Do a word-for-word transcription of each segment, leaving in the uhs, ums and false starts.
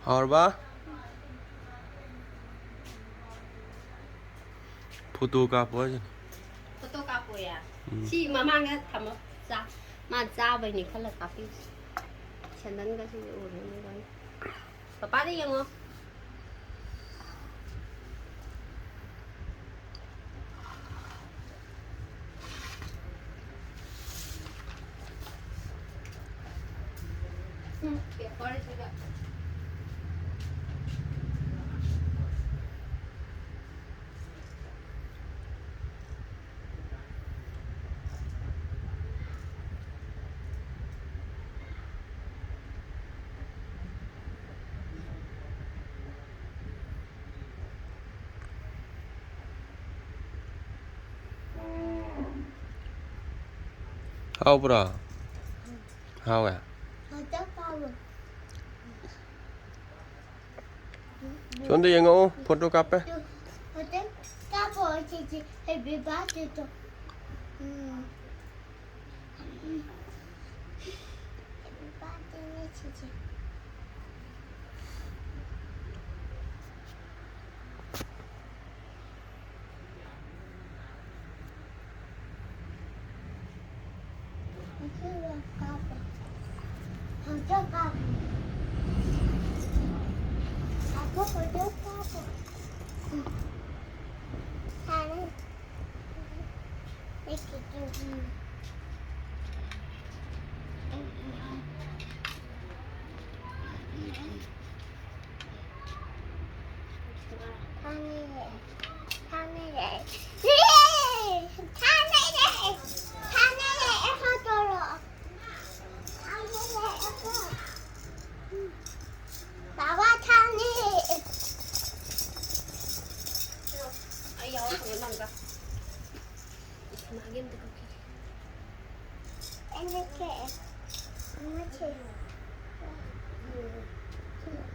ꯍꯥꯎꯔꯕ? Photo ꯀꯥꯞꯄꯣ ꯍꯥꯏꯁꯤꯅꯦ꯫ Photo ꯀꯥꯞꯄꯣꯌꯦ? ꯎꯝ꯫ ꯁꯤ ꯃꯃꯥꯡꯗ ꯊꯝꯃꯣ꯫ ꯆꯥ-, ꯃꯥ ꯆꯥꯕꯩꯅꯤ ꯈꯜꯂ ꯀꯥꯞꯄꯤꯕ꯫ ꯁꯦꯟꯗꯟꯒꯁꯤꯗꯤ ꯎꯔꯦꯅꯦ ꯂꯣꯏꯅ꯫ ꯄꯄꯥꯗ ꯌꯦꯡꯉꯣ꯫ ꯎꯝ, paperꯁꯤꯒ꯫ ꯍꯥꯎꯕ꯭ꯔꯣ? ꯍꯥꯎꯋꯦ? ꯍꯥꯎꯇꯦ, ꯍꯥꯎꯋꯦ꯫ ꯁꯣꯝꯗ ꯌꯦꯡꯉꯛꯑꯣ, ꯐꯣꯇꯣ ꯀꯥꯞꯄꯦ꯫ ꯍꯥꯎꯇꯦ, ꯀꯥꯞꯄꯣ, ꯆꯦꯆꯦ, happy birthday ꯇꯣ꯫ ꯎꯝ꯫ ꯎꯝ꯫ Happy birthday ꯅꯦ, ꯆꯦꯆꯦ꯫ ꯕꯥꯕꯥ ꯊꯥꯡꯅꯦ꯫ ꯑꯩ ꯌꯥꯎꯔꯛꯀꯅꯤ ꯅꯪꯒ꯫ ꯏꯃꯥꯒꯤ ꯑꯝꯇ ꯀꯛꯈꯤꯒꯦ꯫ ꯑꯩꯅ ꯀꯛꯑꯦ꯫ ꯑꯃ ꯁꯤ꯫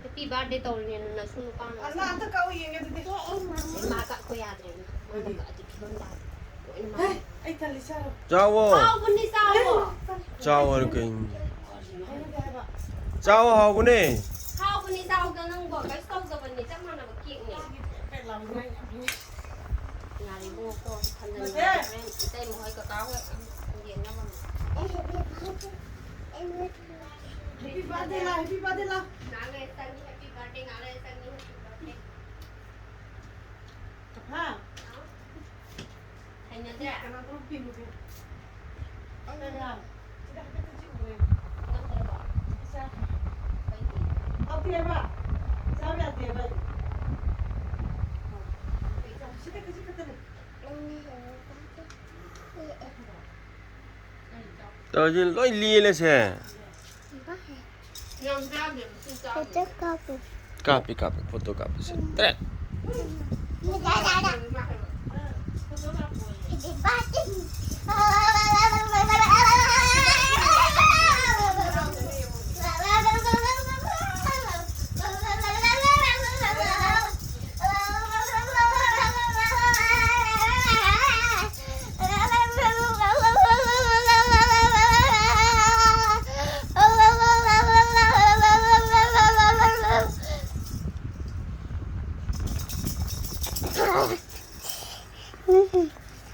Happy birthday ꯇꯧꯔꯤꯅꯦ ꯅꯁꯨ ꯅꯨꯄꯥꯅ꯫ ꯑꯁ, ꯅꯪ ꯑꯝꯇ ꯀꯛꯎ ꯌꯦꯡꯒꯦ ꯑꯗꯨꯗꯤ꯫ ꯏꯃꯥ ꯀꯛꯄ ꯌꯥꯗ꯭ꯔꯦ꯫ ꯃꯥꯅ ꯀꯛꯑꯗꯤ ꯐꯤꯕꯝ ꯇꯥꯔꯦ꯫ ꯂꯣꯏꯅ ꯃꯥꯅ꯫ ꯑꯩ ꯇꯜꯂꯤ ꯆꯥꯔꯣ꯫ ꯆꯥꯎꯋꯣ꯫ ꯍꯥꯎꯕꯅꯤ ꯆꯥꯎꯋꯣ꯫ ꯆꯥꯎ ꯍꯥꯏꯔꯣ ꯀꯩꯅꯣ? ꯍꯩꯅꯗꯦ ꯍꯥꯏꯕ꯫ ꯆꯥꯎ ꯍꯥꯎꯕꯅꯦ꯫ ꯍꯥꯎꯕꯅꯤ ꯆꯥꯎ꯫ ꯉꯥꯔꯤꯕꯨꯡꯉꯣꯀꯣ ꯊꯝꯖꯤꯟꯕꯤꯔꯒꯦ ꯍꯣꯔꯦꯟ ꯏꯇꯩꯃ ꯍꯣꯏ ꯀꯀꯥ ꯍꯣꯏ ꯌꯦꯡꯅꯕ ꯑꯃꯨꯛ꯫ Happy birthday ꯂꯥꯎ, happy birthday ꯂꯥꯎ꯫ ꯉꯥꯏꯍꯥꯛ ꯂꯩꯔ ꯆꯪꯉꯤ, happy birthday, ꯉꯥꯏꯍꯥꯛ ꯂꯩꯔ ꯆꯪꯉꯤ, happy birthday꯫ ꯍꯥ? ꯍꯩꯅꯗ꯭ꯔꯦ? ꯀꯩꯅꯣ ꯇꯧ ꯄꯤꯔꯨꯒꯦ꯫ ꯀꯩꯅꯣ? ꯁꯤꯗ ꯍꯥꯏꯐꯦꯠꯇ ꯆꯤꯛꯎꯔꯦ꯫ ꯉꯝꯗ꯭ꯔꯕꯣ? ꯏꯆꯥ꯫ ꯀꯩꯒꯤ? ꯍꯥꯎꯇꯦꯕ꯫ ꯆꯥꯕ ꯌꯥꯗꯦꯕ꯫ ꯁꯤꯗ ꯈꯖꯤꯛ ꯈꯛꯇꯅꯦ꯫ ꯇꯧꯔꯤꯁꯤ ꯂꯣꯏ ꯂꯦꯜꯂꯦꯁꯦ꯫ ꯌꯥꯝ ꯆꯥꯗꯦꯕ, ꯁꯤ ꯆꯥꯗꯦ꯫ ꯐꯣꯇꯣ ꯀꯥꯞꯄꯨ꯫ ꯀꯥꯞꯄꯤ, ꯀꯥꯞꯄꯤ, ꯐꯣꯇꯣ ꯀꯥꯞꯄꯤ꯫ ꯁꯦ, ꯇ꯭ꯔꯦꯠ꯫ ꯗꯥ, ꯗꯥ, ꯗꯥ꯫ ꯐꯣꯇꯣ ꯀꯥꯞꯄꯣꯌꯦ꯫ ꯏꯗꯤ ꯕꯥꯇꯤꯟ꯫